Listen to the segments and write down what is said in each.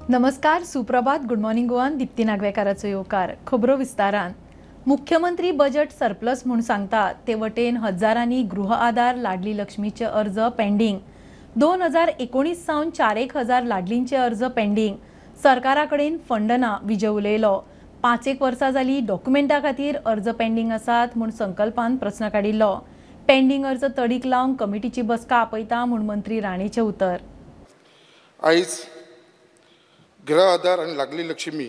नमस्कार, सुप्रभात, good morning गोवान. दीप्ती नागवेकाराचो येवकार. खबरो विस्तारान. मुख्यमंत्री बजेट सरप्लस म्हूण सांगता ते वटेन हजारांनी गृह आधार लाडली लक्ष्मीचे अर्ज पेंडींग. 2019 सावन 4,000 लाडलींचे अर्ज पेंडींग. सरकारा कडेन फंड ना, विजय उलयलो. 5-1 वर्सां जाली डॉक्युमेंटा खातीर अर्ज पेंडींग आसात म्हूण संकल्पान प्रस्न काडिल्लो. पेंडींग अर्ज तडीक लावंक कमिटीची बसका आपयता म्हूण मंत्री राणेचें उतर. आयज गृह आधार आनी लाडली लक्ष्मी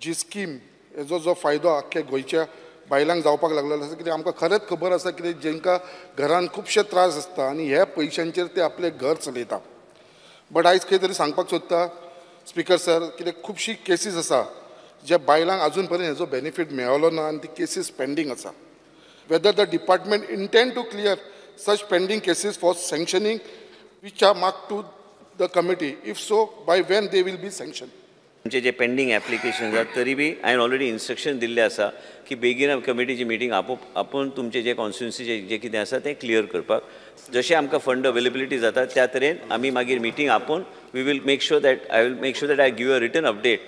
जी स्कीम हेजो जो फायदो आख्खे गोंयच्या बायलांक जावपाक लागलेलो आसा, कित्याक आमकां खरेंच खबर आसा कितें जेंकां घरान खुबशे त्रास आसता आनी ह्या पयशांचेर ते आपलें घर चलयता. बट आयज खंय तरी सांगपाक सोदता स्पीकर सर, कित्याक खुबशी केसीस आसा ज्या बायलांक आजून पर्यंत हेजो बेनिफीट मेळलो ना आनी ती केसीस पेंडींग आसा. Whether the department intend to clear such pending cases for sanctioning which are mark to the committee, if so by when they will be sanction. आमचे जे पेंडींग एप्लिकेशन आसात तरी बी हांवें ऑलरेडी इन्स्ट्रक्शन दिल्लें आसा की बेगीन कमिटीची meeting आपोवन तुमचे जे कॉन्स्टिट्युन्सीचे जे कितें आसा तें क्लियर करपाक. जशें आमकां फंड अवेलेबिलिटी जाता त्या तरेन आमी मागीर मिटींग आपोवन we will make sure that I will make sure that I give a written update.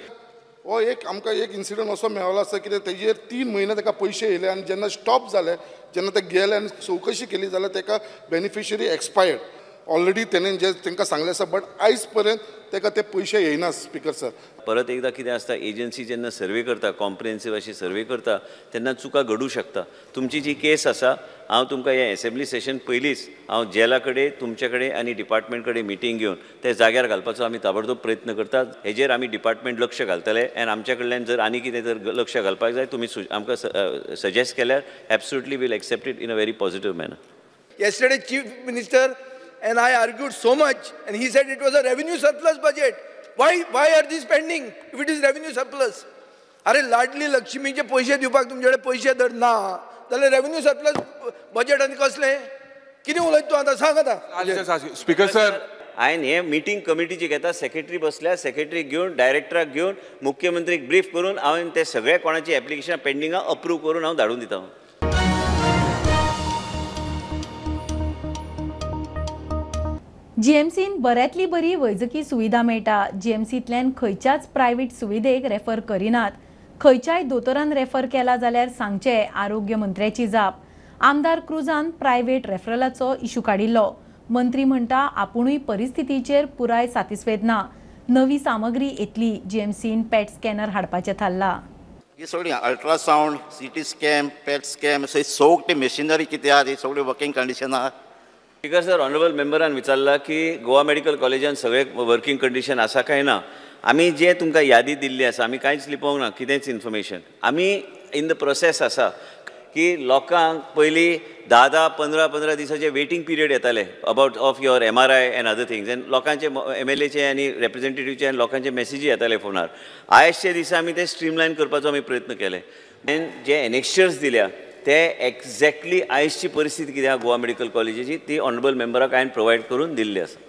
हो एक आमकां एक इन्सिडंट असो मेळ्ळो आसा कितें तेजेर 3 म्हयने ताका पयशे येयले आनी जेन्ना स्टॉप जाले, जेन्ना ते गेले आनी चवकशी केली जाल्यार ताका बेनिफिशरी एक्सपायर्ड ऑलरेडी तेणें जे तांकां सांगलें आसा, बट आयज पर्यंत ताका ते पयशे येयना. स्पीकर सर, परत एकदां कितें आसता, एजन्सी जेन्ना सर्वे करता, कॉम्प्रिहेन्सीव अशी सर्वे करता तेन्ना चुका घडूं शकता. तुमची जी केस आसा हांव तुमकां हें एसेंब्ली सेशन पयलींच हांव जेला कडेन, तुमचे कडेन आनी डिपार्टमेंट कडेन मिटींग घेवन ते जाग्यार घालपाचो आमी ताबडतोब प्रयत्न करतात. हेजेर आमी डिपार्टमेंट लक्ष घालतले आनी आमच्या कडल्यान जर आनी कितें जर लक्ष घालपाक जाय तुमी आमकां सजेस्ट केल्यार absolutely will accept it in a very positive manner. Yesterday Chief Minister and I argued so much, and he said it was a revenue surplus budget. Why are these pending if it is revenue surplus? अरे लाडली लक्ष्मीचे पैसे दिवपाक तुमचे पैसे जर ना जाल्यार revenue surplus budget आनी कसलें कितें उलयता तूं आतां सांग आतां. स्पीकर सर, हांवें हे मिटींग कमिटीची घेता, सेक्रेटरी बसल्या, सेक्रेटरीक घेवन, डायरेक्टराक घेवन, मुख्यमंत्रीक ब्रीफ करून हांवें ते सगळे कोणाची एप्लिकेशन पेंडिंगां अप्रूव करून हांव धाडून दिता. जीएमसीन बऱ्यांतली बरी वैजकी सुविधा मेळटा. जीएमसींतल्यान खंयच्याच प्रायव्हेट सुविधेक रेफर करिनात. खंयच्याय दोतोरान रेफर केला जाल्यार सांगचे, आरोग्य मंत्र्याची जाप. आमदार क्रुजान प्रायव्हेट रेफरलाचो इशू काडिल्लो. मंत्री म्हणटा आपुणूय परिस्थितीचेर पुराय सातिस्फेद ना. नवी सामग्री येतली. जीएमसीन पॅट स्कॅनर हाडपाचें थारलां. ही सगळी ultrasound, CT scan, PET scan, सगळी मशिनरी कितें आहा ती सगळी वर्किंग कंडिशन आहा. स्पीकर सर, ऑनरेबल मेंबरान विचारला की गोवा मेडिकल कॉलेजान सगळे वर्किंग कंडिशन आसा काय ना. आमी जे तुमकां यादी दिल्ली आसा, आमी कांयच लिपोवंक ना, कितेंच इन्फॉर्मेशन. आमी इन the process आसा की लोकांक पयलीं 10-10, 15-15 दिसाचे वेटींग पिरियड येताले about of your MRI and other things, आनी लोकांचे MLAचे आनी रेप्रेझेंटेटिव्हचे आनी लोकांचे मॅसेजी येताले फोनार. आयजच्या दिसा आमी ते स्ट्रीमलायन करपाचो आमी प्रयत्न केले. आनी जे एनेक्शर्स दिल्या ते एक्झॅक्टली आयजची परिस्थिती कितें आहा गोवा मेडिकल कॉलेजीची ती ऑनरेबल मेंबराक हांवें प्रोवायड करून दिल्ली आसा.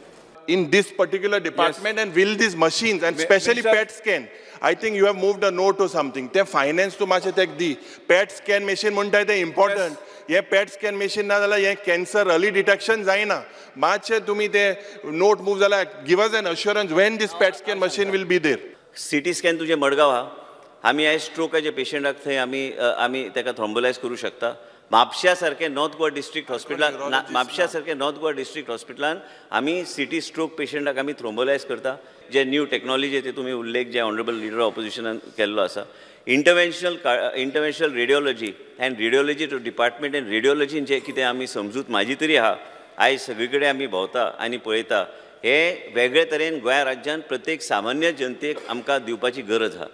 In this particular department, yes. And will these machines and especially PET scan, I think you have moved a note or something. ते finance तूं मातशें तेक दी. PET scan machine म्हणटाय तें important. हें PET scan machine ना जाल्यार हें कॅन्सर अर्ली डिटेक्शन जायना. मातशें तुमी तें नोट मूव जाल्यार give us an assurance when this PET scan machine will be there. CT scan तुजें मडगांव आहा. आमी आयज स्ट्रोकाचे पेशंटाक थंय आमी आमी ताका थ्रोम्बोलायज करूं शकता. म्हापश्या सारकें नॉर्थ गोवा डिस्ट्रिक्ट हॉस्पिटलान, म्हापश्या सारकें नॉर्थ गोवा डिस्ट्रिक्ट हॉस्पिटलान आमी सिटी स्ट्रोक पेशंटाक आमी थ्रोम्बोलायज करता. जे न्यू टॅक्नॉलॉजी ते तुमी उल्लेख जे ऑनरेबल लिडर ऑपोजिशनान केल्लो आसा. Interventional radiology and radiology to department and रेडियोलॉजीन जे कितें आमी समजूत म्हाजी तरी आहा. आयज सगळे कडेन आमी भोंवता आनी पळयता हे वेगळे तरेन गोंया राज्यान प्रत्येक सामान्य जनतेक आमकां दिवपाची गरज आहा.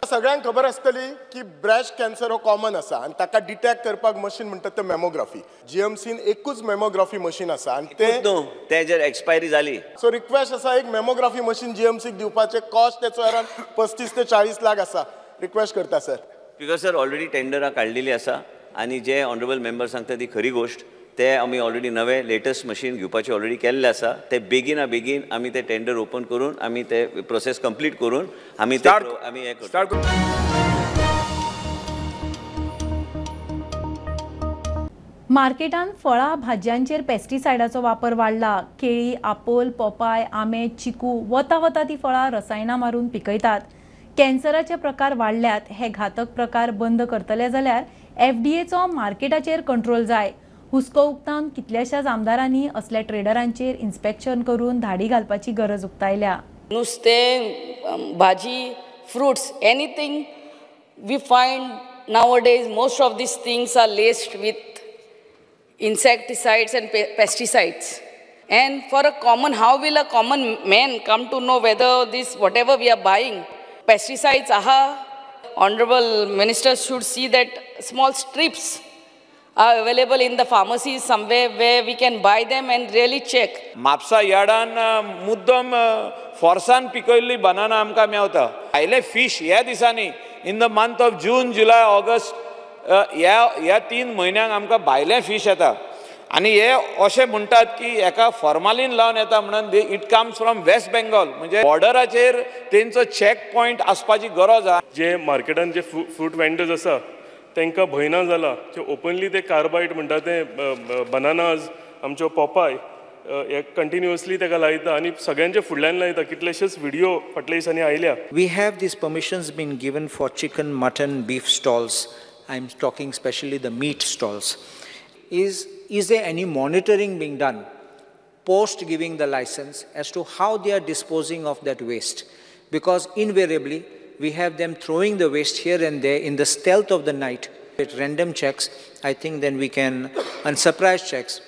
सगळ्यांक खबर आसतली की ब्रेस्ट कॅन्सर हो कॉमन आसा आनी ताका डिटेक्ट करपाक मशीन म्हणटात तें मेमोग्राफी. जीएमसीन एकूच मेमोग्राफी मशीन आसा आनी तें जर एक्सपायरी जाली, सो रिक्वेस्ट आसा एक मेमोग्राफी मशीन जीएमसीक दिवपाचें. कॉस्ट तेचो अरावंड 35 ते 40 लाख आसा. रिक्वेस्ट करता सर. Because sir, already टेंडरां काडलेली आसा आनी जे ऑनरेबल मेंबर सांगता ती खरी गोश्ट. ते आमी ऑलरेडी नवे लेटस्ट मशीन घेवपाचे ऑलरेडी केल्ले आसा. ते बेगीना बेगीन आमी ते टेंडर ओपन करून आमी ते प्रोसेस कंप्लीट करून आमी ते आमी हें करता. मार्केटांत फळां भाजयांचेर पेस्टिसायडाचो वापर वाडला. केळी, आपोल, पोपाय, आंबे, चिकू वता वता ती फळां रसायनां मारून पिकयतात. कॅन्सराचे प्रकार वाडल्यात. हे घातक प्रकार बंद करतले जाल्यार एफडीएचो मार्केटाचेर कंट्रोल जाय. हुस्को उक्तावन कितल्याशाच आमदारांनी असल्या ट्रेडरांचेर इन्स्पेक्शन करून धाडी घालपाची गरज उक्तायल्या. नुस्तें, भाजी, fruits, anything we find nowadays, most of these things are laced with insecticides and pesticides. And for a common, how will a common man come to know whether this, whatever we are buying, pesticides, aha, Honorable Minister should see that small strips are available in the pharmacies somewhere where we can buy them and really check. Mapusa यार्डान मुद्दम फोर्सान पिकयल्ली banana आमकां मेवता. आयले fish ह्या दिसांनी in the month of June, July, August ह्या 3 म्हयन्यांक आमकां भायले फिश येता. आनी हे अशें म्हणटात की एका फॉर्मालीन लावन येता म्हणून it comes from West Bengal. म्हणजे बॉर्डराचेर तेंचो चॅक पॉयंट आसपाची गरज आसा. जे मार्केटान जे फ्रूट वेंडर्स आसा तांकां भंय ना जाला जे ओपनली ते कार्बायड म्हणटा ते बनानाज, आमच्यो पोपाय हे कंटिन्युअसली ताका लायता आनी सगळ्यांच्या फुडल्यान लायता. कितलेशेच व्हिडिओ फाटल्या दिसांनी आयल्या. We have these permissions been given for chicken, mutton, beef stalls. I am talking specially the meat stalls. Is there any monitoring being done post giving the license as to how they are disposing of that waste? Because invariably we have them throwing the waste here and there in the stealth of the night. With random checks, I think then we can, and surprise checks.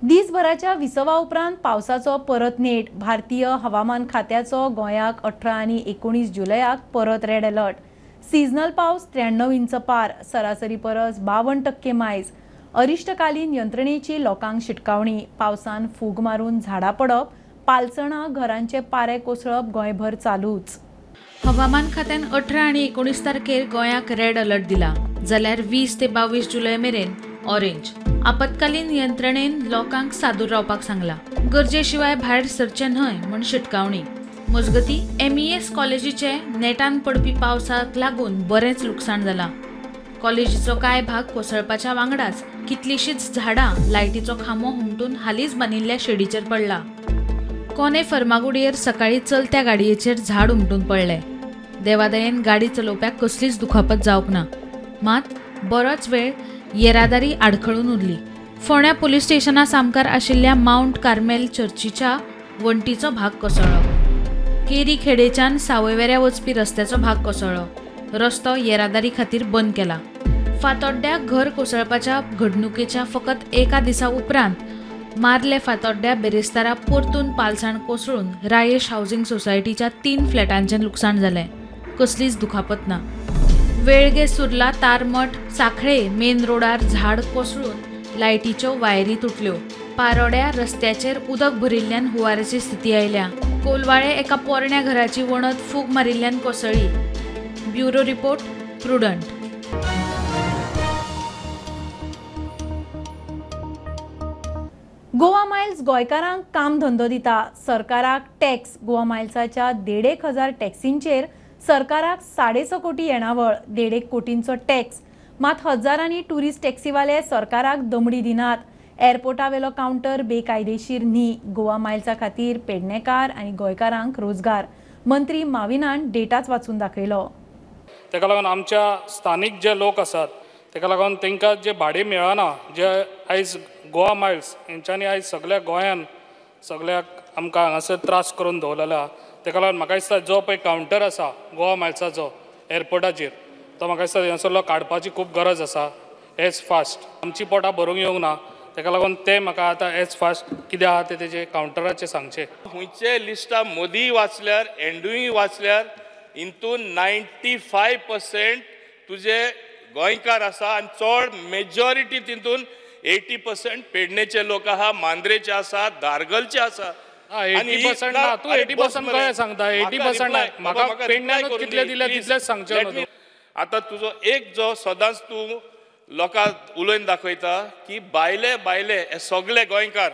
दिसभराच्या विसवा उपरांत पावसाचो परत नेट. भारतीय हवामान खात्याचो गोंयाक 18 आनी 19 जुलयाक परत रेड अलर्ट. सीजनल पावस 93 इंच पार, सरासरी परस 52% मायज. अरिश्टकालीन यंत्रणेची लोकांक शिटकावणी. पावसान फूग मारून झाडां पडप, पालसणां, घरांचे पारे कोसळप गोंयभर चालूच. हवामान खात्यान 18 आनी 19 तारखेर गोंयाक रेड अलर्ट दिला, जाल्यार 20 ते 22 जुलय मेरेन ऑरेंज. आपत्कालीन यंत्रणेन लोकांक सादूर रावपाक सांगला. गरजे शिवाय भायर सरचें न्हय म्हूण शिटकावणी. मजगती MES कॉलेजीचे नेटान पडपी पावसाक लागून बरेंच लुकसाण जालां. कॉलेजीचो कांय भाग कोसळपाच्या वांगडाच कितलीशींच झाडां, लायटीचो खांबो हुमटून हालींच बांदिल्ल्या शेडीचेर पडला. कोने फर्मागुडयेर सकाळीं चलत्या गाडयेचेर झाड हुमटून पडलें. देवादयेन गाडी चलोवप्याक कसलीच दुखापत जावंक ना, मात बरोच वेळ येरादारी आडखळून उरली. फोंड्या पुलीस स्टेशना सामकार आशिल्ल्या मावंट कार्मेल चर्चीच्या वण्टीचो भाग कोसळ्ळो. केरी खेडेच्यान सावयवेऱ्या वचपी रस्त्याचो भाग कोसळ्ळो. रस्तो येरादारी खातीर बंद केला. फातोड्ड्या घर कोसळपाच्या घडणुकेच्या फकत एका दिसा उपरांत मार्ले फातोड्ड्या बेरेस्तारा परतून पालसाण कोसळून रायेश हावसिंग सोसायटीच्या 3 फ्लॅटांचें लुकसाण जालें. कसलीच दुखापत ना. वेळगे, सुर्ला, तारमठ, साखळे मेन रोडार झाड कोसळून लायटीच्यो वायरी तुटल्यो. पारोड्या रस्त्याचेर उदक भरिल्ल्यान हुंवाराची स्थिती आयल्या. कोलवाळे एका पोरण्या घराची वणत फूग मारिल्ल्यान कोसळ्ळी. Bureau report, Prudent. Goa Miles गोंयकारांक काम धंदो दिता. सरकाराक टॅक्स. गोवा मायल्साच्या 1,500 टॅक्सींचेर सरकाराक 6.5 कोटी येणावळ, 1.5 कोटींचो टॅक्स. मात हजारांनी टुरिस्ट टॅक्सीवाले सरकाराक दमडी दिनात. एअरपोर्टावेलो कावंटर बेकायदेशीर न्ही. गोवा मायल्सा खातीर पेडणेकार आनी गोंयकारांक रोजगार. मंत्री माविनान डेटाच वाचून दाखयलो. ताका लागून आमच्या स्थानीक जे लोक आसात ताका लागून तांकां जे भाडें मेळना, जे आयज गोवा मायल्स हेंच्यांनी आयज सगळ्या गोंयान सगळ्याक आमकां हांगासर त्रास करून दवरलेला. ताका लागून म्हाका दिसता जो पळय कावंटर आसा गोवा मायल्साचो एअरपोर्टाचेर, तो म्हाका दिसता थंयसरलो काडपाची खूब गरज आसा एज फास्ट. आमची पोटां भरूंक येवंक ना, ताका लागून तें म्हाका आतां एज फास्ट कितें आहा तें तेजें कावंटराचेर सांगचें. खंयचे लिस्टां मोदीय वाचल्यार एंडूय वाचल्यार हितून 95% तुजे गोंयकार आसा आनी चड मेजॉरिटी तितून 80% पेडणेचे लोक आहा, मांद्रेचे आसा, दारगलचे आसा. 80% ना, तूं 80% कशें सांगता? 80% म्हाका पेडण्यानूच कितले दिले तितलेच सांगचें. आतां तुजो एक जो सदांच तूं लोकांक उलोवन दाखयता की भायले भायले हे सगळे गोंयकार,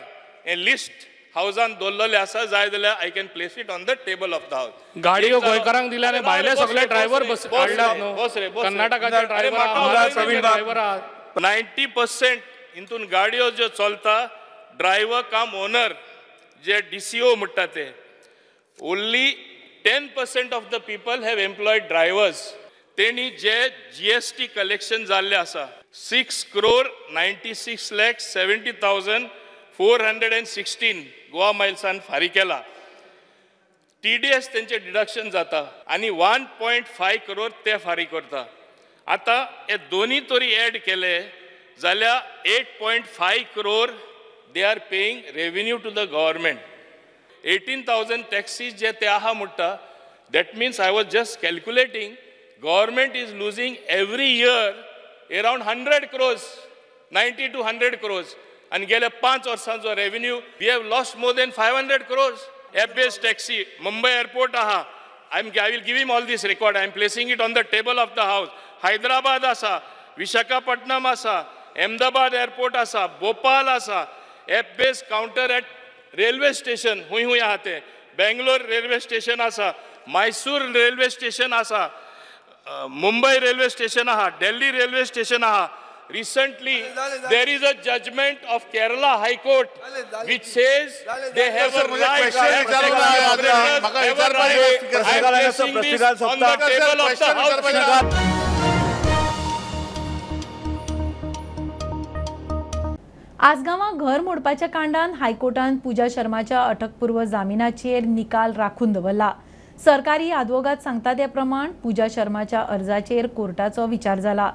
हें लिस्ट हावजान दवरलेले आसा. जाय जाल्यार I can place it on the table of the house. गाडयो गोंयकारांक दिल्या आनी भायले सगळे ड्रायव्हर बस हाडल्यात न्हू, कर्नाटकाचे ड्रायव्हर. 90% हितून गाडयो ज्यो चलता ड्रायव्हर काम ओनर जे DCO म्हणटा ते. Only 10% of the people have employed drivers. तेणी जे GST collection जाल्लें आसा 6,96,70,416 गोवा मायल्सान फारीक केला. TDS तेंचे डिडक्शन जाता आनी 1.5 करोड ते फारीक करता. आतां हे दोनी तरी एड केले जाल्यार 8.5 crore they are paying revenue to the government. 18,000 taxis जे ते आहा म्हणटा, that means I was just calculating government is losing every year around 100 crores, 90 to 100 crores. आनी गेल्या 5 वर्सांचो revenue we have lost more than 500 crores. App based taxi Mumbai airport आहा, I will give him all this record, I am placing it on the table of the house. Hyderabad आसा, विशाखापट्टणम आसा, Ahmedabad airport आसा, भोपाल आसा, app based counter at railway station हुंय हुंय आहा ते, Bangalore railway station आसा, Mysore railway station आसा, Mumbai railway station आहा, दिल्ली railway station आहा. Recently there is a judgment of Kerala High Court which says they have a right. I am placing this on the table of the house. आजगांवां घर मोडपाच्या कांडान हायकोर्टान पूजा शर्माच्या अटकपूर्व जामिनाचेर निकाल राखून दवरला. सरकारी आदवोगाद सांगता ते प्रमाण पूजा शर्माच्या अर्जाचेर कोर्टाचो विचार जाला.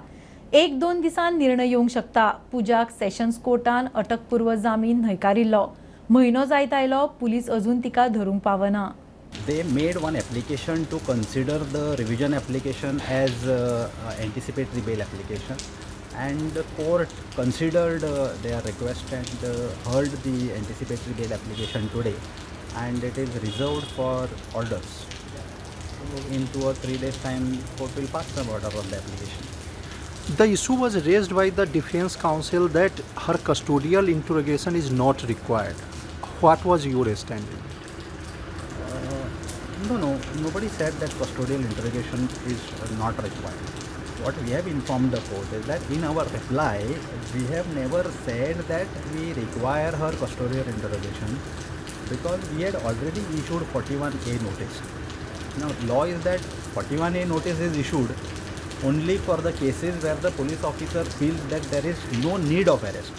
1-2 दिसान निर्णय येवंक शकता. पूजाक सेशन्स कोर्टान अटकपूर्व जामीन न्हयकारिल्लो. म्हयनो जायत आयलो, पुलीस अजून तिका धरूंक पावना. They made one application to consider the revision application as anticipatory bail application, and the court considered their request and heard the anticipatory bail application today, and it is reserved for orders. So in 2 or 3 days time, court will pass some order on the application. The issue was raised by the defense counsel that her custodial interrogation is not required. What was your standing? No, nobody said that custodial interrogation is not required. What we have informed the court is that in our reply, we have never said that we require her custodial interrogation, because we had already issued 41A notice. Now, law is that 41A notice is issued only for the cases where the police officer feels that there is no need of arrest.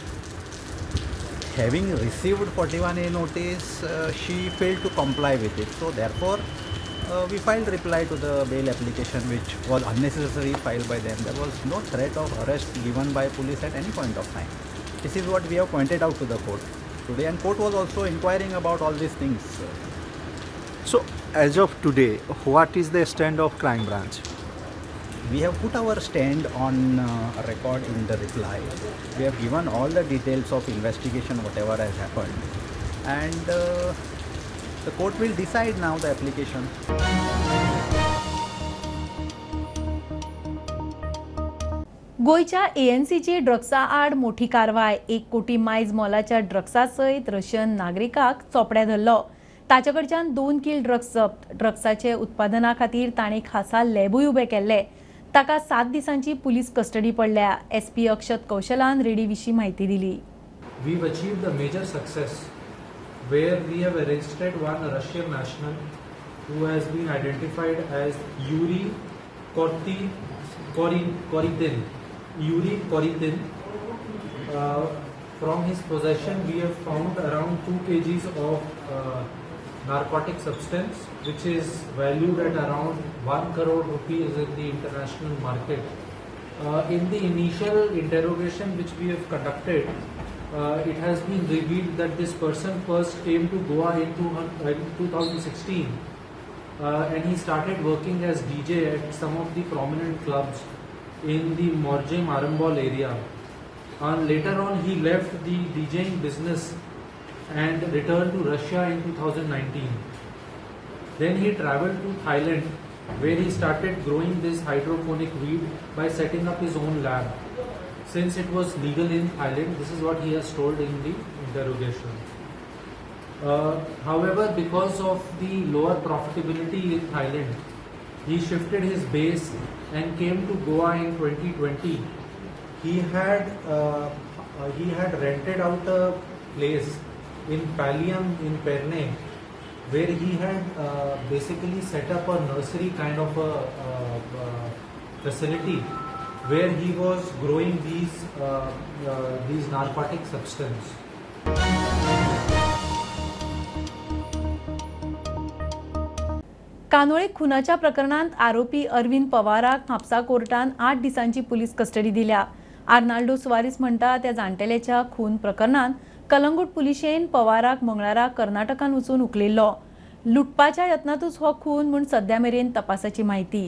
Having received 41A notice, she failed to comply with it. So therefore, we filed reply to the bail application, which was unnecessarily filed by them. There was no threat of arrest given by police at any point of time. This is what we have pointed out to the court today, and court was also inquiring about all these things. So, as of today, what is the stand of crime branch? We have put our stand on record in the reply. We have given all the details of investigation, whatever has happened, and the court will decide now the application. गोंयच्या एएनसीची ड्रग्सा आड मोठी कारवाय. 1 कोटी मायज मोलाच्या ड्रग्सा सयत Russian नागरिकाक चोपड्या धरलो. ताचे कडच्यान 2 किल ड्रग्स जप्त. ड्रग्साचे उत्पादना खातीर ताणें खासा लॅबूय उबे केल्ले. ताका 7 दिसांची पुलीस कस्टडी पडल्या. एसपी अक्षत कौशलान रेडी विशीं म्हायती दिली. We've achieved a major success where we have arrested one Russian national who has been identified as Yuri Koritin. Yuri Koritin. From his possession we have found around 2 kgs of narcotic substance, which is valued at around 1 crore rupees in the international market. In the initial interrogation which we have conducted, it has been revealed that this person first came to Goa in 2016 and he started working as DJ at some of the prominent clubs in the Morjim Arambol area. And later on he left the DJing business and returned to Russia in 2019. Then he traveled to Thailand, where he started growing this hydroponic weed by setting up his own lab. Since it was legal in Thailand, this is what he has told in the interrogation. However, because of the lower profitability in Thailand, he shifted his base and came to Goa in 2020. He had rented out a place in Pallium in Perne, where he had basically set up a nursery kind of a facility where he was growing these narcotic substance. Candolim खुनाच्या प्रकरणांत आरोपी अरविंद पवाराक म्हापसा कोर्टान 8 दिसांची police custody दिल्या. आर्नाल्डो सुवारीस म्हणटा त्या जाणटेल्याच्या खून प्रकरणांत कलंगूट पुलिशेन पवाराक मंगळारा कर्नाटकान वचून उखलिल्लो. लुटपाच्या यत्नांतूच हो खून म्हूण सद्या मेरेन तपासाची म्हायती.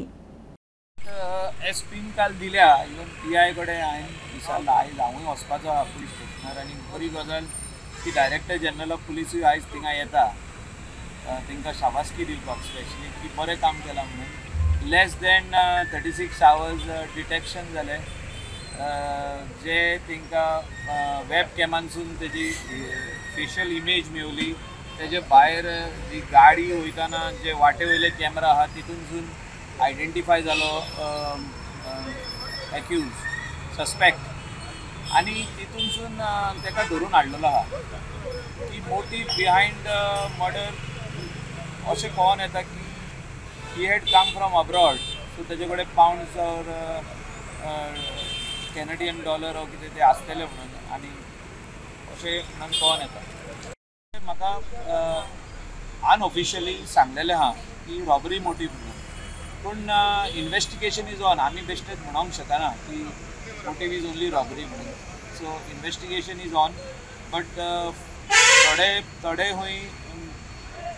एस पीन काल दिल्या, इवन पी I कडेन हांवें विचारलां, आयज हांवूय वचपाचो आहा पुलीस स्टेशनार. आनी बरी गजाल की डायरेक्टर जनरल ऑफ पुलिसूय आयज थिंगा येता, तांकां शाबासकी दिवपाक स्पेशली की बरें काम केलां म्हणून. लेस दॅन 36 आवर्स डिटेक्शन जालें, जे तांकां वेब कॅमानसून तेजी फेशियल इमेज मेवली. तेजे भायर जी गाडी वयतना जे वाटे वयले कॅमेरा आहा तितूनसून आयडेंटिफाय जालो एक्यूज सस्पेक्ट, आनी तितूनसून ताका धरून हाडलेलो आहा. की मोटीव बिहायंड मर्डर अशें कळोन येता की he had come from abroad, so तेजे कडेन पावंड्स ऑर कॅनेडियन डॉलर ऑर कितें ते आसतले म्हणून, आनी अशें म्हणून कळोन येता. म्हाका अनऑफिशियली सांगलेलें आहा की रॉबरी मोटीव म्हणून, पूण इन्वेस्टिगेशन is on. आमी बेश्टेच म्हणोंक शकना की मोटीव is only robbery म्हणून. So investigation is on, but थोडे थोडे खंय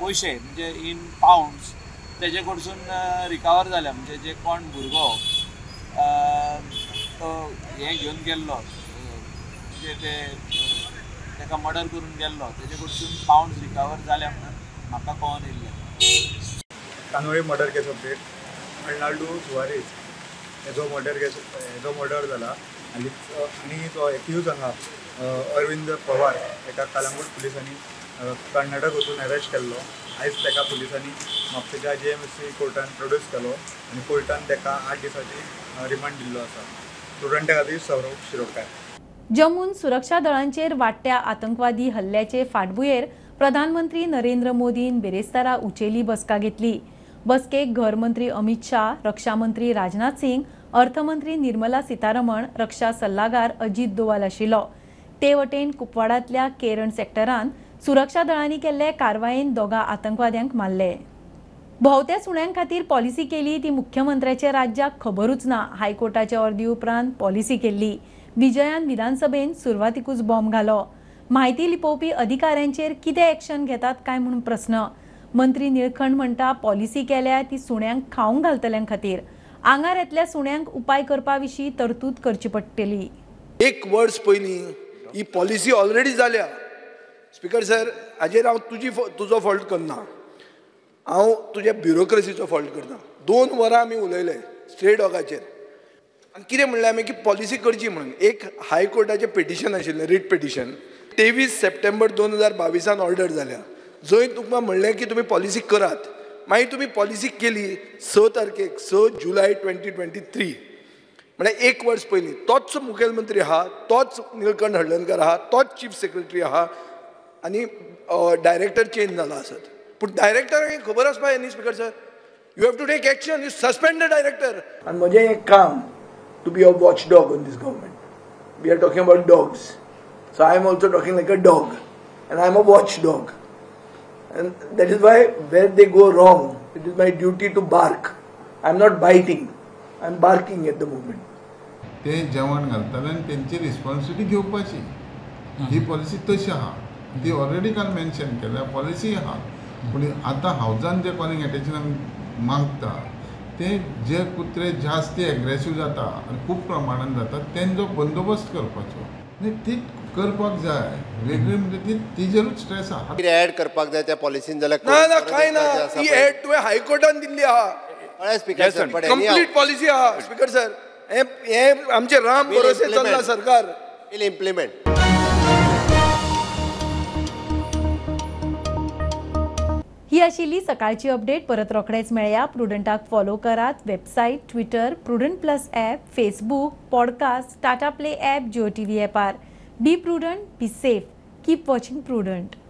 पयशे म्हणजे इन पावंड्स तेजे कडसून रिकवर जाल्या, म्हणजे जे कोण भुरगो तो हें घेवन गेल्लो, म्हणजे ते ताका मर्डर करून गेल्लो, तेजे कडसून पावंड्स रिकवर जाल्या म्हणून म्हाका कळोन येयल्लें. Candolim murder case update. Arnaldo Soares हेजो मर्डर केस, हेजो मर्डर जाला आनी तो एक्यूज हांगा अरविंद पवार हेका कलंगूट पुलिसांनी कर्नाटक वचून अरेस्ट केल्लो. आयज ताका पुलिसांनी म्हापशेच्या JMC कोर्टान प्रोड्यूस केलो आनी कोर्टान ताका 8 दिसांची रिमांड दिल्लो आसा. स्टुडंटा खातीर सौरभ शिरोडकार. जम्मून सुरक्षा दळांचेर वाडट्या आतंकवादी हल्ल्याचे फाटभुंयेर प्रधानमंत्री नरेंद्र मोदीन बिरेस्तारा उचेली बसका घेतली. बसकेक घरमंत्री अमित शाह, रक्षामंत्री राजनाथ सिंग, अर्थमंत्री निर्मला सीतारमण, रक्षा सल्लागार अजीत दोवाल आशिल्लो. ते वटेन कुपवाडांतल्या केरण सेक्टरान सुरक्षा दळांनी केल्ले कारवायेन 2 आतंकवाद्यांक मारले. भोंवत्या सुण्यां खातीर पॉलिसी केली ती मुख्यमंत्र्याच्या राज्याक खबरूच ना. हायकोर्टाच्या ऑर्दी उपरांत पॉलिसी केल्ली. विजयान विधानसभेन सुरवातीकूच बॉम्ब घालो. म्हायती लिपोवपी अधिकाऱ्यांचेर कितें एक्शन घेतात काय म्हणून प्रस्न. मंत्री निळखंड म्हणटा पॉलिसी केल्या ती सुण्यांक खावंक घालतल्यां खातीर. आंगार येतल्या सुण्यांक उपाय करपा विशीं तरतूद करची पडटली. एक वर्स पयलीं ही पॉलिसी ऑलरेडी जाल्या. स्पीकर सर, हाजेर हांव तुजो फॉल्ट करना, हांव तुज्या ब्युरोक्रेसीचो फॉल्ट करता. 2 वरां आमी उलयले स्ट्रे डॉगाचेर आनी कितें म्हणलें आमी की पॉलिसी करची म्हणून. एक हायकोर्टाचें पिटिशन आशिल्लें, रीट पिटिशन, 23 सप्टेंबर 2022 ऑर्डर जाल्या, जंय तुमकां म्हणलें की तुमी पॉलिसी करात. मागीर तुमी पॉलिसी केली 6 तारखेक, 6 जुलय 2023, म्हळ्यार एक वर्स पयलीं. तोच मुखेलमंत्री आहा, तोच निळकंठ हळदणकर आहा, तोच चीफ सेक्रेटरी आहा आनी डायरेक्टर चेंज जाला आसत, पूण डायरेक्टराक खबर आसपा जाय न्ही speaker sir. You have to take action, you suspend the director. आनी म्हजें एक काम to be a watch dog on this government. We are talking about dogs, so I am also talking like a dog and I am a watch dog. And that is why where they go wrong, it is my duty to bark. I am not biting, I am barking at the moment. ते जेवण घालतले आनी तेंची responsibility घेवपाची ही policy तशी आहा, ती already काल मेन्शन केल्या, पॉलिसी आहा. पूण आतां हावजान जे कॉलिंग एटेन्शन मागता ते जे कुत्रे जास्ती एग्रेसीव जाता आनी खूब प्रमाणान जाता तेंचो बंदोबस्त करपाचो न्ही, ती करपाक जाय वेगळी, म्हणजे ती तिजेरूच स्ट्रेस आहा. कितें ऍड करपाक जाय त्या पॉलिसीन जाल्यार ना ना कांय ना, ती ऍड तुवें हायकोर्टान दिल्ली आहा. स्पीकर सर, कंप्लीट पॉलिसी आहा. स्पीकर सर, हे आमचे राम भरोसे चल्ला सरकार. Will implement. ही आशिल्ली सकाळची अपडेट. परत रोखडेच मेळया. प्रुडंटाक फॉलो करात. Website, Twitter, Prudent plus app, Facebook, podcast, Tata Play app, Jio TV ॲपार. Be prudent, be safe, keep watching Prudent.